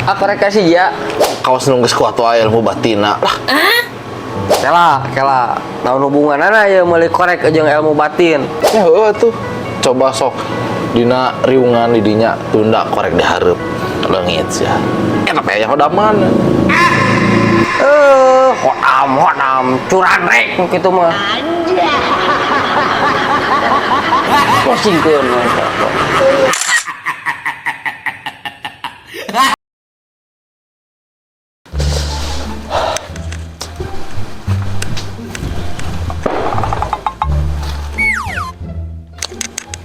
Ah, korek ka si Jia. Kawas nu geus kuat wae ilmu batina lah. Kela, kela. Naon hubunganana ieu meuli korek jeung ilmu batin? Ya heueuh tuh. Coba sok dina riungan di dinya tunda korek dihareup. Leungit sia. Eta teh aya hodaman. Eh, hodam, hodam, curang rek kitu mah. Pusingkeun we.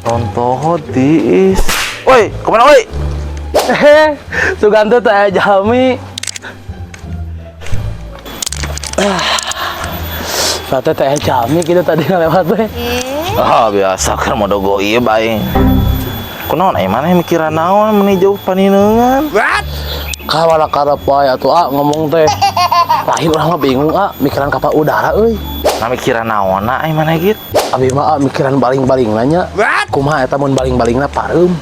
Tontoho tiis. Woi, kemana woi? Hehe, Suganto teh aya jalmi. Ah, Sate teh aya jalmi kitu tadi ngalewat teh. Ah, biasa kan mau ieu bae. Kunaon aya maneh mikiran naon meni jauh panineungan? Kawala karep wae atuh ah ngomong teh. Lain urang mah bingung ah mikiran kapal udara euy. Nah mikiran naonna aya maneh gitu? Abi mah ah, mikiran baling-baling nanya. Kumaha eta mun baling-balingna pareum?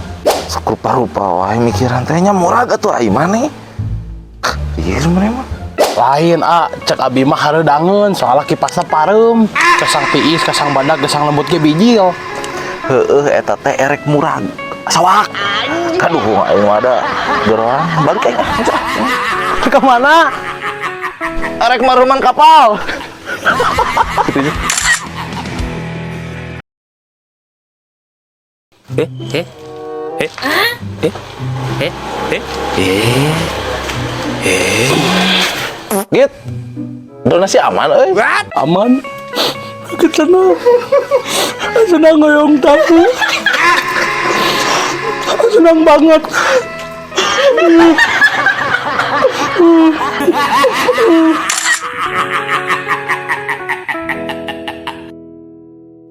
Sok rupa-rupa wae mikiran teh nya murag atuh aya maneh. Ieu maneh mah. Lain ah cek abi mah hareudangeun soalna kipasna pareum. Kesang tiis, kesang badak, gesang lembut ge bijil. Heueuh eta teh erek murag. Sawak. Kaduh aing mah ada gerang balik aing ah. Ke mana? Erek maruman kapal. Gitu. Eh, eh, eh, eh, eh, eh. Git. Donasi aman euy. Aman. Aku senang. Senang ngoyong tahu. Senang banget.